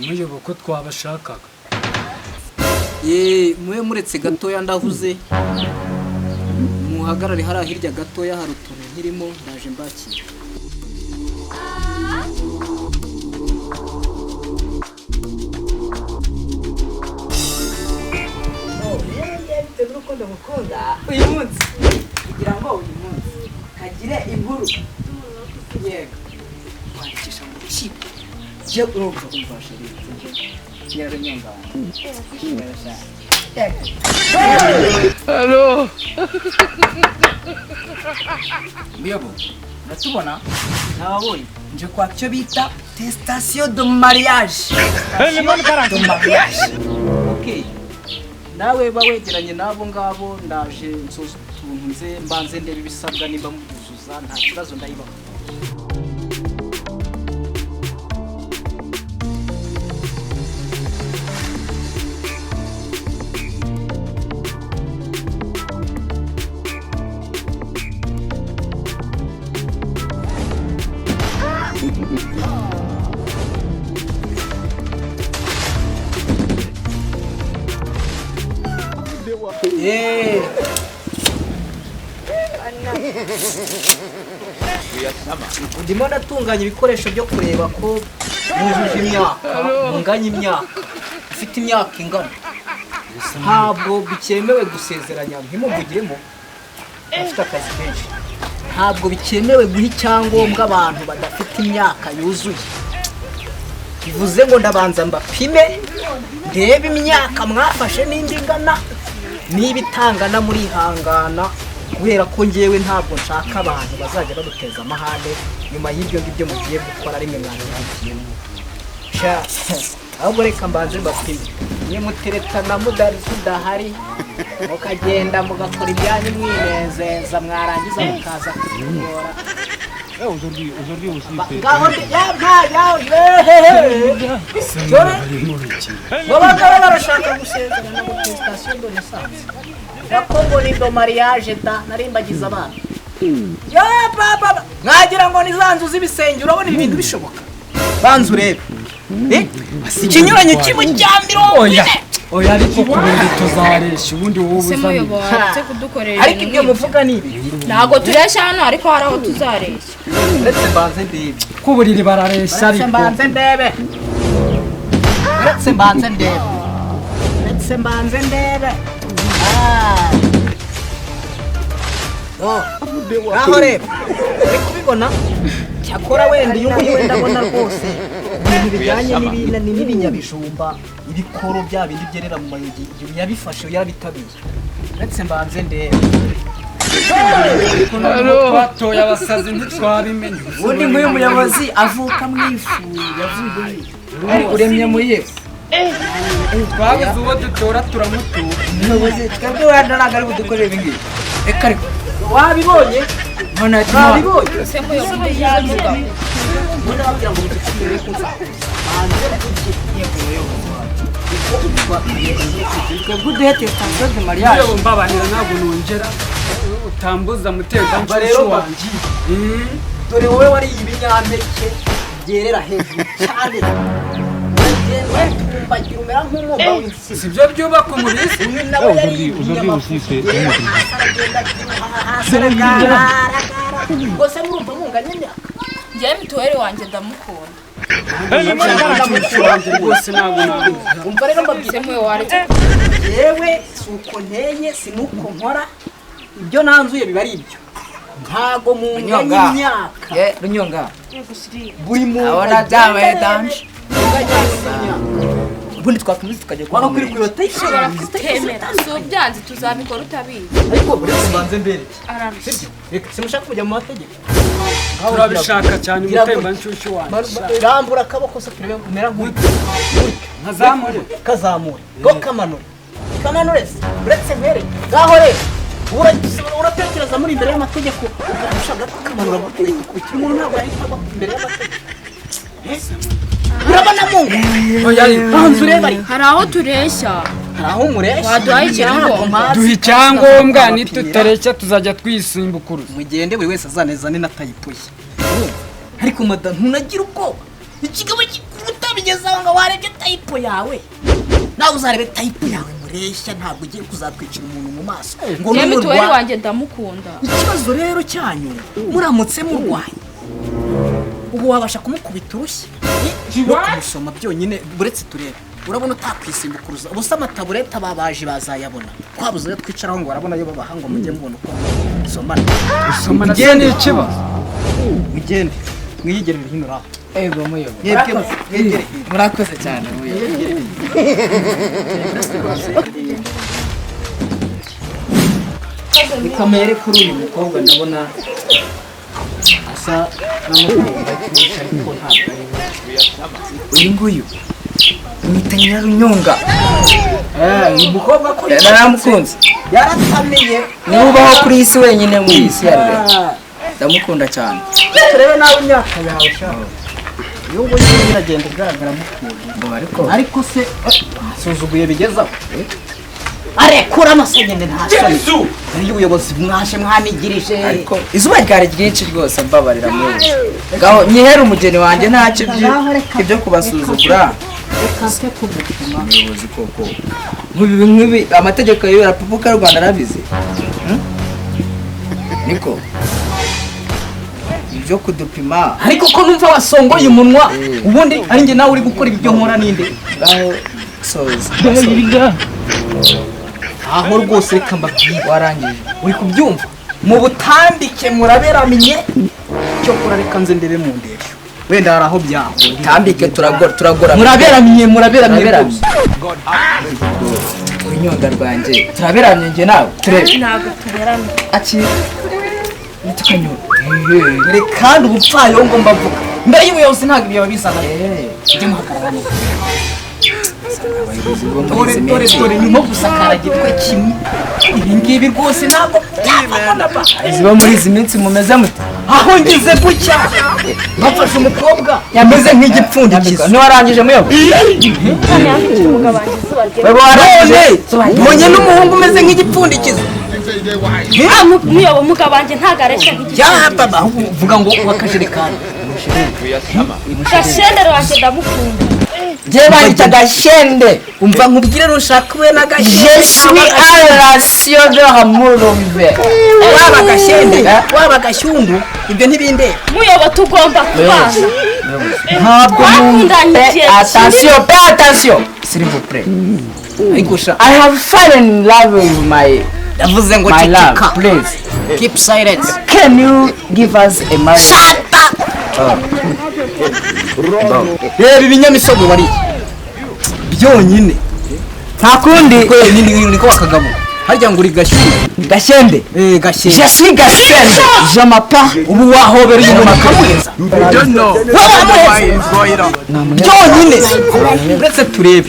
Muyobo, ko twabashakaga? Ye, mube muretse gatoya, ndahuze. Muhagarare hariya hirya gatoya, hari utuntu nkirimo, ndaje mbakira. Bitewe n'urukundo ngukunda, uyu munsi kugira ngo uyu munsi kagire inkuru. Yego, kwandikisha mu rukiko. Je, urumva, umva chérie, nyirarunyonga. Halo. Muyobo, uratubona? Nababonye. Nje kwa cyo bita attestation de mariage, de mariage. Okay, nawe ba wegeranye n'abo ngabo, ndaje nsoza utuntu, nze mbanze ndebe ibisabwa nimba mubyuzuza. Nta kibazo, ndayibaha. Eh. Ndimo natunganya ibikoresho byo kureba ko mujuje imyaka, munganya imyaka, ufite imyaka ingana. Ntabwo bikemewe gusezeranya, ntimumvugiremo, bafite akazi kenshi. Ntabwo bikemewe guha icyangombwa abantu badafite imyaka yuzuye. Bivuze ngo ndabanza mbapime, ndebe imyaka mwafashe n'indi ingana. Niba itangana, murihangana, kubera ko ngewe ntabwo nshaka abantu bazajya baduteza amahane nyuma y'ibyo ngibyo mugiye gukora rimwe mwabihagiyemo. Sha, ahubwo reka mbanze mbapime. Mwe muteretana mudari tudahari, mukagenda mugakora ibyanyu mwinezeza, mwarangiza mukaza kutugora. Ngaho ya nta ya hehehe. Dore babaga barashaka gusezerana ngo attestation de naissance, nako ngo ni de mariage da, narimbagiza abana ya papa, mwagira ngo ni za nzu z'ibisenge. Urabona ibi bintu bishoboka? Banza urebe. Eh, ikinyuranyo kimwe cya mirongo Oya. ine. Oya, ariko kubundi tuzareshya, ubundi wowe Se uzanye. muyobo, waretse kudukorera Ariko ibintu ibyo nk'ibyo? muvuga ni ibi. Ntabwo tureshya hano, ariko hari aho tuzareshya. Uretse mbanze ndebe. Kuburiri barareshya. Uretse Ariko mbanze ndebe, uretse mbanze ndebe, uretse mbanze ndebe. Ah. Oh, ngaho reba, uri kubibona? Cyakora wenda uyu nguyu wenda abona rwose ibintu bijyanye n'ibinyabijumba, ibikoro bya bindi byerera mu mayugi, yabifashe yarabitabiye. Uretse mbanze ndebe. Ariko nubwo twatoye abasazi ntitwabimenye. Ubundi nk'uyu muyobozi avuka mu ifu yavuye uremye mu ifu. Twabuze uwo dutora, turamutura. Umuyobozi, twebwe wenda ntabwo ari budukorere ibi ngibi. Reka, ariko wabibonye? None Wabibonye? Se muyobo, uvuga. Ubundi ababwira ngo muducire ku banze kurye. Yego muyobozi wacu. Twebwe uduhe attestation de mariage. Muyobo, mbabarira, ntabwo nongera. Utambuza mutemba Umva rero nshyushyu wanjye. Dore wowe wariye ibinyampeke byerera hejuru cyane, ugenda utumbagira umera nk'umwumba w'insina. Si byo byubaka umubiri? Uyu nawe yariye ibinyamafufu byerera hasi, aragenda hasi, aragara aragara. Rwose murumva munganya imyaka? Njyewe mituweli wanjye ndamukunda. Nshyushyu wanjye rwose, ntabwo nabikora. Umva rero mbabwira. Se muyobo, waretse. Yewe, si uko nteye, si n'uko nkora. Ibyo nanzuye biba ari ibyo. Ntago munganya imyaka. Ye Runyonga. Buri muntu Abona byabaye danger. munganya imyaka. Ubundi twakomeza tukajya Waba kuri kuyota. Ushobora kutemera, si ubyanze tuzabikora utabizi. Ariko uretse mbanze mbereke. Ararushye. Sibyo? Reka, simushaka kujya mu mategeko? Turabishaka cyane. Gira Mutemba gutya. nshyushyu wanjye. Rambura akaboko se turebe umera nk'uri. Nkazamure? Kazamure go, kamanure, kamanure se. Uretse nkwereke. Ngaho rero, uratekereza muri imbere y'amategeko ukarusha gato kamanura gutya, gukubita umuntu ntabwo yahita agwa imbere y'amategeko. Urabona mungu? Oya, ariko Banza urebe, ariko Hari aho tureshya. Hari aho umureshya. Waduhaye icyangombwa. Duha icyangombwa, nitutareshya tuzajya twisimbukuruza. Mugende, buri wese azanezane na tayipo ye. Urumva? Ariko madamu, ntunagira ubwoba, ikigabo gikuruta. Bigeze aho ngo warebye type yawe, nawe uzarebe type yawe mureshya. Ntabwo ugiye kuzatwicira umuntu mu maso ngo Njye mituweli numurwa- wanjye ndamukunda. Ikibazo rero cyanyu, muramutse murwaye, ubu wabasha kumukubita urushyi no kumusoma byonyine? Buretse turebe, urabona utakwisimbukuruza ubusa? Amataburete ababaji bazayabona, twabuze ayo twicaraho ngo barabona ayo babaha ngo mujye mubona uko musomana. Gusomana se ni ikibazo? Mugende mwiyegerere hino raho. Ego muyobo. Mwebwe mwegere hino. Murakoze cyane muyobo. Reka mere kuri uyu mukobwa, ndabona asa n'amukunda kurusha, ariko ntabwo ari we. Uyu nguyu mwita Nyirarunyonga. Uyu mukobwa ko Naramukunze. Yaratamiye. Niwe ubaho kuri iyi si wenyine, muri iyi si ya rurema, ndamukunda cyane. Turebe nawe imyaka yawe sha. Uyu nguyu biragenda igaragaramo ukuntu. Ariko Ariko se asuzuguye bigezaho, arekura amasenyene, nta soni. Iyo ubuyobozi mwaje mwanigirije. Ariko izuba ryari ryinshi rwose, mbabarira muyobozi, ngaho nyihere umugeni wanjye, ntacyo ibyo kubasuzugura. Reka se kugupima. Umuyobozi koko, nk'ibi nk'ibi amategeko ya Repubulika y'u Rwanda arabizi. Niko ibyo kudupima. Ariko ko numva wasongoye umunwa, ubundi ari njye nawe uri gukora ibyo nkora ninde? Ngaho soza. Aho rwose reka mbabwire. Warangije? Uri kubyumva mu butambike, muraberamenye. Cyokora reka nze ndebe mu ndebyo, wenda hari aho byahuriye. Tambike, turagora, turagora. Muraberamiye, muraberamiye. Turaberamye. Rwose. Urunyonga rwanjye, turaberamye njye nawe, turebe. Ntabwo tuberamye. Aki nitukanyura. Dore kandi ubupfayongo mbavuga mbere y'ubuyobozi, ntabwo ibyo babizana. Mujye muhagarara neza. Abayobozi bo muri Dore izi dore minsi. Dore nyuma gusakara gitwe kimwe, ibi ngibi rwose ntabwo byavamo na ba. Abayobozi bo muri izi minsi mumeze mute? Aho ngize gutya bafashe umukobwa yameze nk'igipfundikizo. Ntiwarangije muyobo? Hano yambikira umugabo wanjye, izuba rye. Wewe warangije? None mbonye n'umuhungu umeze nk'igipfundikizo. Ah, muyobo, umugabo wanjye ntabwo areshya nk'igiti. Ya baba, uvuga ngo w'akajerekani. Gashendere wanjye ndamukunda. Njye banyita Gashende. Umva nkubwire, rushaka ube n'agashende. Je suis à relation de l'amour. Waba agashende, waba agashyundu, ibyo ntibindeba. Muyobo, tugomba kubana. Ntabwo. Twakundanye igihe. Attention, pas attention, s'il vous plaît. Ariko sha. I have fallen in love with my Ndavuze ngo my love. ceceka. Please. Keep silence. Can you give us a marriage? Reba ibinyamisogwe wariye byonyine. Nta kundi. Ni niko wakagabo harya ngo uri Gashyuhe? Gashende. Eh, Gashende. Je suis Gashende, je m'appelle. Ubu wahobera uyu muntu akamuheza, wowe wamuheza byonyine. Uretse turebe,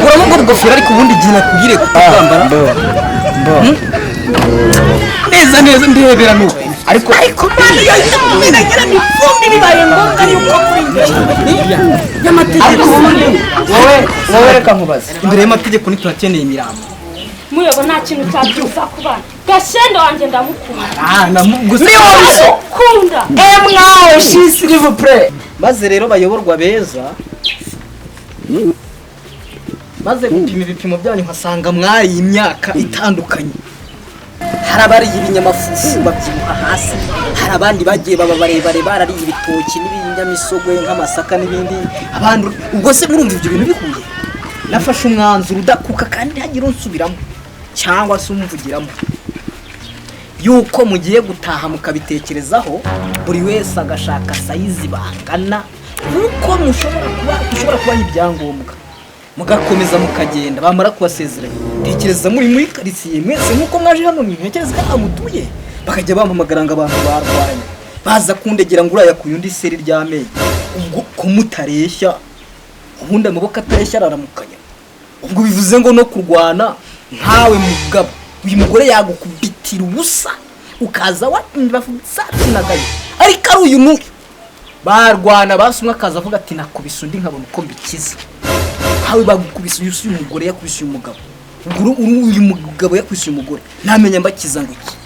kuramo ubwo bugofero, ariko ubundi igihe nakubwire kutambara neza neza, ndebera nuko. Ariko mani yo iragira ni ifumbi, bibaye ngombwa yuko muri y'amategeko. Ariko ubundi wowe reka nkubaze. Imbere y'amategeko ntiturakeneye imirambo. Muyobo, nta kintu cyatuza kubana. Gashende wanjye ndamukunda. Ah, gusa Kunda. Emwa aussi, s'il vous plaît. Maze rero bayoborwa beza, maze gupima ibipimo byanyu nkasanga mwariye imyaka itandukanye. Hari abariye ibinyamafufu babyibuha hasi, hari abandi bagiye baba barebare barariye ibitoki n'ibinyamisogwe nk'amasaka n'ibindi. Abandi ubwo se murumva ibyo bintu bihuye? Nafashe umwanzuro udakuka kandi ntihagire unsubiramo cyangwa se umvugiramo, yuko mugiye gutaha mukabitekerezaho, buri wese agashaka size bangana, kuko mushobora kuba dushobora kubaha ibyangombwa mugakomeza mukagenda, bamara kubasezeranya. Tekereza muri karitsiye mwese nk'uko mwaje hano, ntekereza ko mutuye, bakajya bampamagara ngo abantu barwanye, baza kundegera ngo uriya kuye undi seri ry'amenyo. Ubwo ko mutareshya, ubundi amaboko atareshya araramukanya. Ubwo bivuze ngo no kurwana, nkawe mugabo, uyu mugore yagukubitira ubusa ukaza wasatinagaye, ariko ari uyu n'uyu barwana, basi umwe akaza avuga ati nakubise undi nkabona uko mbikiza. Nkawe bagukubise uyu, si uyu mugore yakubise uyu mugabo, ubwo uyu mugabo yakubise uyu mugore, ntamenya mbakiza ngo iki?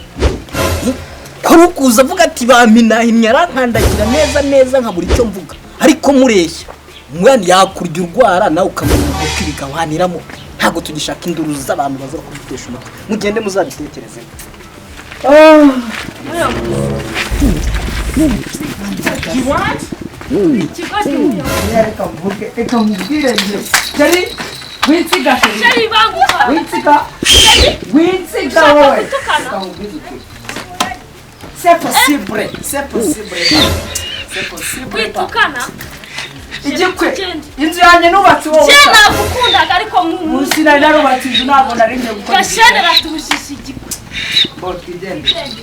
Ko ari ukuza avuga ati bampinahinnye, arankandagira neza neza, nkabura icyo mvuga, ariko mureshya. Umwana yakurya urwara, nawe ukamenya uko ibigabaniramo. Ntabwo tugishaka induru z'abantu baza kudutesha umutwe. Mugende muzabitekerezeho. Ikigo cy'umuyobozi. Reka mvuge, reka mubwire njye. Chéri, winsiga, chéri. Chéri, banguka. Winsiga, winsiga. Ushaka Wowe gutukana? reka nkubwize ukuri, c'est possible, c'est possible, c'est possible pas. Witukana. Igikwe. Tugende. Inzu yanjye nubatse wowe. Cye nagukundaga, ariko Munsi nari narubatse inzu, ntabwo nari ngiye gukora. Gashene ratubujije igikwe. Bo, twigendere. Tugende.